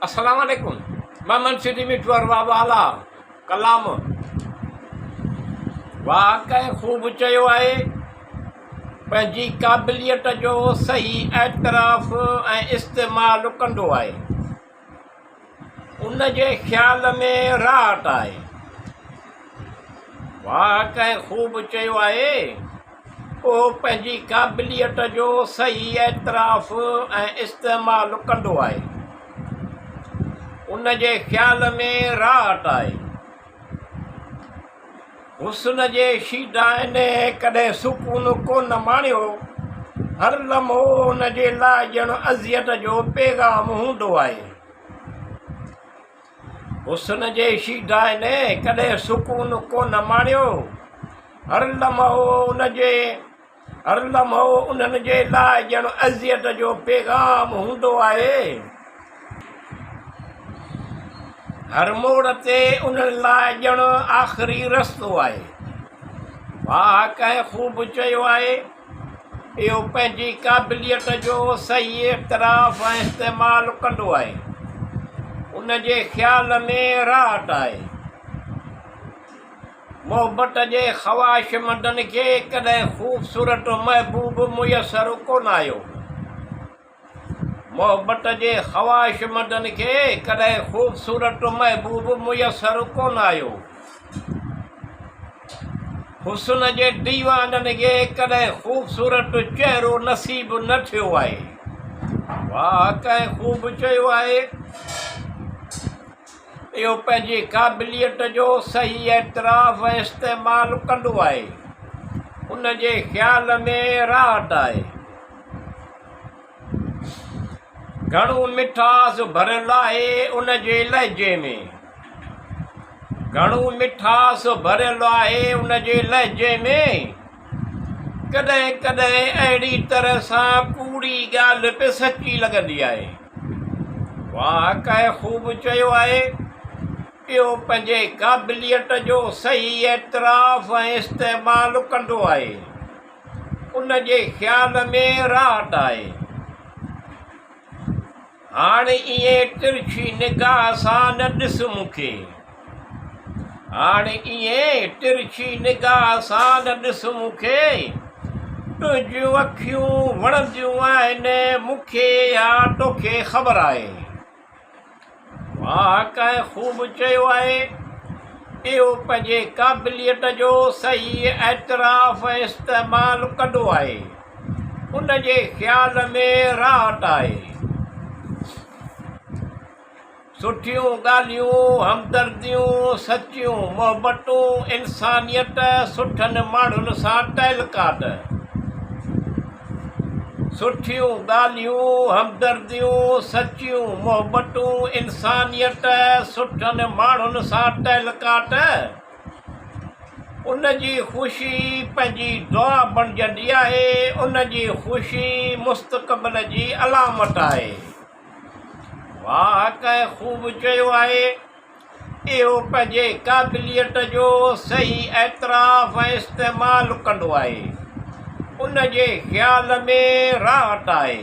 السلام عليڪم محمد سٽي مٺو ارباب اعليٰ ڪلام واهه ڪنهن خوب چيو آهي پنهنجي قابليت جو صحيح اعتراف ۽ استعمال ڪندو آهي ان جي خيال ۾ راحت آهي. واهه ڪنهن خوب چيو آهي، اهو پنهنجي قابليت جو صحيح اعتراف ۽ استعمال ڪندو آهي. ان جي خيال ۾ راحت آهي. حسن جي شيدائن ڪڏهن سڪون ڪونه ماڻيو. هر لمحو ان جي لاء ڄڻ اذيت جو پيغام هوندو آهي. حسن جي شيدائن ڪڏهن سڪون ڪونه ماڻيو. هر لمحو ان جي هر لمحو انهن جي لاء ڄڻ اذيت جو پيغام هوندو آهي. هر موڙ تي انهن لاء ڄڻ آخري رستو آهي. واهه ڪنهن خوب چيو آهي، اهو پنهنجي قابليت جو صحيح اعتراف ۽ استعمال ڪندو آهي. ان جي خيال ۾ راحت آهي. محبت جي خواهشمندن کي ڪڏهن خوبصورت محبوب ميسر ڪونه آيو. محبت جي خواهشمندن کي ڪڏهن خوبصورت محبوب ميسر ڪونه آيو. حسن جي ديوانن کي ڪڏهن خوبصورت چهرو نصيب نه ٿيو آهي. واهه ڪنهن خوب چيو آهي. اهو پنهنجي قابليت جو صحيح اعتراف ۽ استعمال ڪندو آهي. ان جي خيال ۾ راحت آهي. گهڻو مٺاس ڀريل آهي ان جي لهجي ۾. گهڻو مٺاس ڀريل آهي ان جي لهجي ۾. ڪڏهن ڪڏهن اهڙي طرح سان ڪوڙي ڳالهه به سچي لڳندي آهي. واهه ڪنهن خوب چيو آهي، اهو پنهنجي قابليت جو صحيح اعتراف ۽ استعمال ڪندو آهي. ان جي خيال ۾ راحت آهي. هاڻ ائين ترڇي نگاهه سان نه ڏس مون کي. هاڻ ائين ترڇي نگاهه سان نه ڏس مون کي. تنهنجيون اکيون وڻنديون آهن مون کي اها توکي خبر آهي. واهه ڪنهن خوب چيو آهي. اهو پنهنجي قابليت جو صحيح اعتراف ۽ استعمال ڪندو آهي. ان جي خيال ۾ راحت آهي. سٺيون ڳالهيون، همدرديون، سچيون محبتون، انسانيت، سٺن ماڻهن سان تعلقات. سٺيون ڳالهيون، همدرديون، سچيون محبتون، انسانيت، سٺن ماڻهن سان تعلقات. ان جي خوشي پنهنجي دعا بڻجندي آهي، ان جي خوشي مستقبل جي علامت آهي. واهه ڪنهن خوب چيو آهي، اهو پنهنجي قابليت جو صحيح اعتراف ۽ استعمال ڪندو آهي، ان جي خيال ۾ راحت آهي.